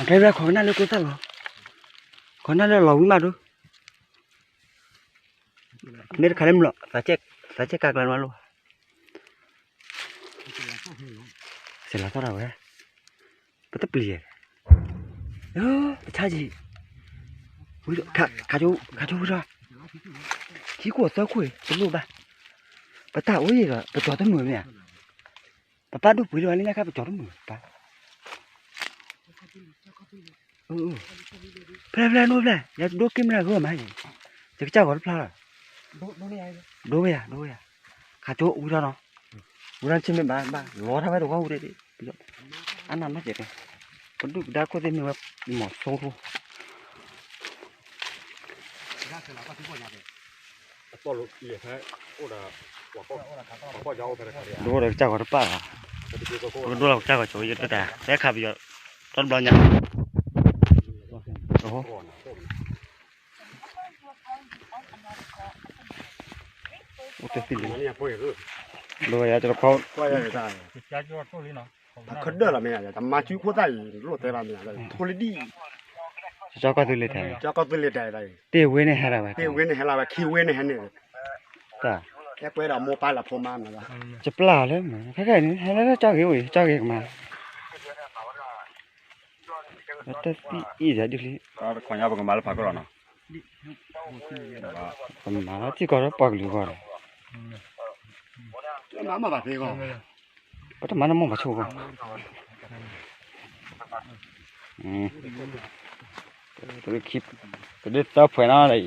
အကျဲဘျါ ခိးကနၣ်လၢကျိသၣ်လီၤ, ခိးကနၣ်လၢလီၤဝံၤမးဒိ, မ့ၢ်တခါလၢမုၢ်လီၤ, သးစဲၣ်ကါကျါမးလိ, စဲးလီၤသီၣ်တၢ်ဝဲ, ပတပျံၤ, ပဆါကံၤ, ခးကၠိဝံၤဒီး, ခံခိၣ်သၢခိၣ်အံၤ တလိၣ်ဘၣ်, ပတၢ်အိၣ်ယံၤဒီး ပကၠီၤတမုာ်မ့ၢ်ဧါ, ပပၢ်ဒိၣ်ပှ့ၤလီၤလၢညါခါ ပကၠီၤတမုာ်ပၢ် ဖျဲၣ်ဖျဲၣ်နိဖျဲၣ် ယဒိက့ၤမနၤဂီၢ်မး, ယကစၢ်ဂီၤတဖျါလီၤ, ဒိဝဲယၤ ဒိဝဲယၤ, ခးကၠိဝံၤထီၣ်နီၤ, ဝံၤထီၣ်ဆ့မ့ၢ်ဘၣ်ဘၣ် လီၤထီၣ်ဝဲတဝီဝံၤဒီး, အနၢ်နီၢ်ကဲး, ပဒုၣ်ပဒါခိၣ်သ့ၣ်မ့ၢ်ဝဲ မီၤဆိထိ ဒိဒီးကစၢ်ဂီၤတပၣ်ဘၣ်, ဒိဒီးကစၢ်ဂီၤတပၣ်ဘၣ်, ဒိလီၤကစၢ်ဂီၤကၠိယတတၢ် သဲခးပယီၤ, တဘျီညါ, အိၣ်တသံလံ, ဒိယၤတခီ, ခဒၢၣ်လီၤမ့ၢ် တမၤစုခိၣ်သၣ်အံၤ လိၣ်တဲလီၤမ့ၢ် ထိလံဒံၣ်, ကၠီကီၢ်သူလ့ၤတဲ, ကၠီကီၢ်သူလ့ၤတဲ, တ့ၢ်ဝ့န့ၣ်ဟဲလီၤဝဲ, တ့ၢ်ဝ့န့ၣ်ဟဲလီၤဝဲ ခံဝ့န့ၣ်ဟဲန့ၣ်, တၢ်, အဲၣ်ကွဲဒီးမိၢ်ပၢ်လၢဖိမါမ့ၢ်, ကပျၢ်လၢ, ခဲခဲအံၤန့ၣ် ဟဲလၢကၠီဂ့ၤဝံၤ ကၠီဂ့ၤကမၤ တသံအံၤဒ်လံ, တခီညါပကမၤလၢဖးကလီၤနီၤ, ပမၤလၢထံကီၢ်ဒီးပှၤကလုာ်ဂီၢ်ဒီး, ပတမၤနီၢ်မီၢ်ပှၤဆိၣ်ဂီၢ်, ပဒုးသၢဖှဲးနီၤလၢအံၤ,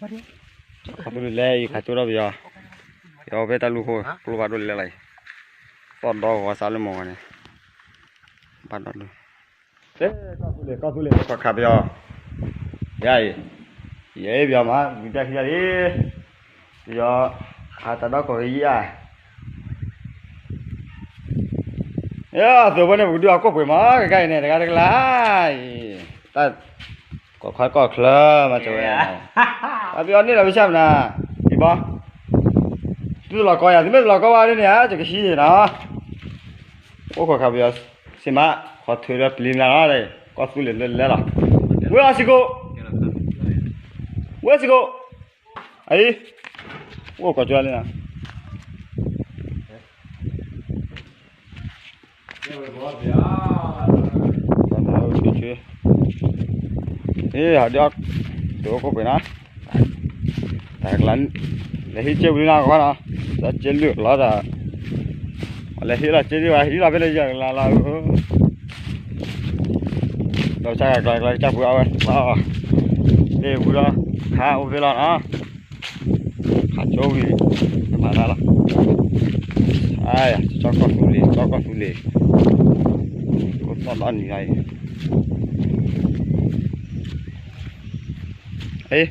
ခီဖျိလဲၤအံၤ ခးကၠိဒီးပယီၤ, ပယီၤဖဲတၢ်လူၤဃိ ကျိဖးဒိၣ်လဲၤလီၤအံၤ, သီၣ်ဒီဂီၤစးလၢမီၢ်ဂီၤန့ၣ်, ဘၣ်ဒီးလူၤ ကီၢ်သူလ့ၤ ကီၢ်သူလ့ၤ ခီၣ်ခးပယီၤ, ယအံၤ, ယအံၤပယီၤမး ဒုးတၢ်ခံဂၤလံ, ပယီၤ ခးတၢ်ဒီကီၢ်ဂ့ၤယံၤဧါ, အသုးဖိန့ၣ် ပကဒုးအီၤကိၣ်ပှ့ၤမး ကကါအံၤန့ၣ် တဂၤတကလးအံၤ, တၢ် ကီၢ်ခါကီၢ်ချၢမး ကဝဲ, အပယီၤန့ၢ်လီၤပဆၣ်မနၤ, အံၤဘီ, သုတလီၤကီယၤ သုမ့ၢ်တလီၤကီဘၣ်ဒ်န့ၣ်ဧါ ယကဟံးနီၤ, အိၣ်ခိးခးပယီၤ စံးမး ခီၣ်ထုးဒီးပျံၤမနၤလီၤ, ကီၢ်သူလ့ၤလၢလဲၤလီၤ, ဝဲအီၤစ့ၢ်ကီး, ဝဲစ့ၢ်ကီး, အံၤ, အိၣ်ကီၢ်ကၠီလံနီၤ အ့ ဟးဒီး ဒိၣ်ကိၣ်ပှ့ၤနီၤ, တၢ်ကလၤ, လဲၤဟံးကၠ့ဝံၤနီၤကီးနီၤ, တၢ်ကၠ့လုၢ်လီၤတၢ်, လဲၤဟံးလီၤကၠ့ဒံးဘၣ် ဟံးလီၤဖဲလၢယကလၤလီၤ, ဒီးကစၢ်ကကျါကကျါကစၢ်ပှ့ၤအီၣ်ဝဲ, လ့ၣ်ဝံၤဒီး ခါအိၣ်ဖဲလီၤနီၤ ခးကၠိဝံၤ မၤတၢ်လီၤ, အါယၤ ကၠီကီၢ်သူလ့ၤ ကၠီကီၢ်သူလ့ၤ, အိၣ်သီၣ်လီၤနံၤလီၤအံၤ, အ့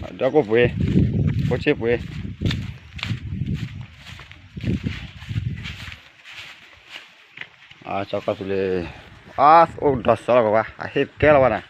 ဒီးကိၣ်ပှ့ၤ ကိၣ်ဆ့ပှ့ၤ, ကၠီကီၢ်သူလ့ၤ, အါ အိၣ်ဒီးစီၤလီၤကဝါ အဟ့ၣ်ကဲလီၤဝဲနၤ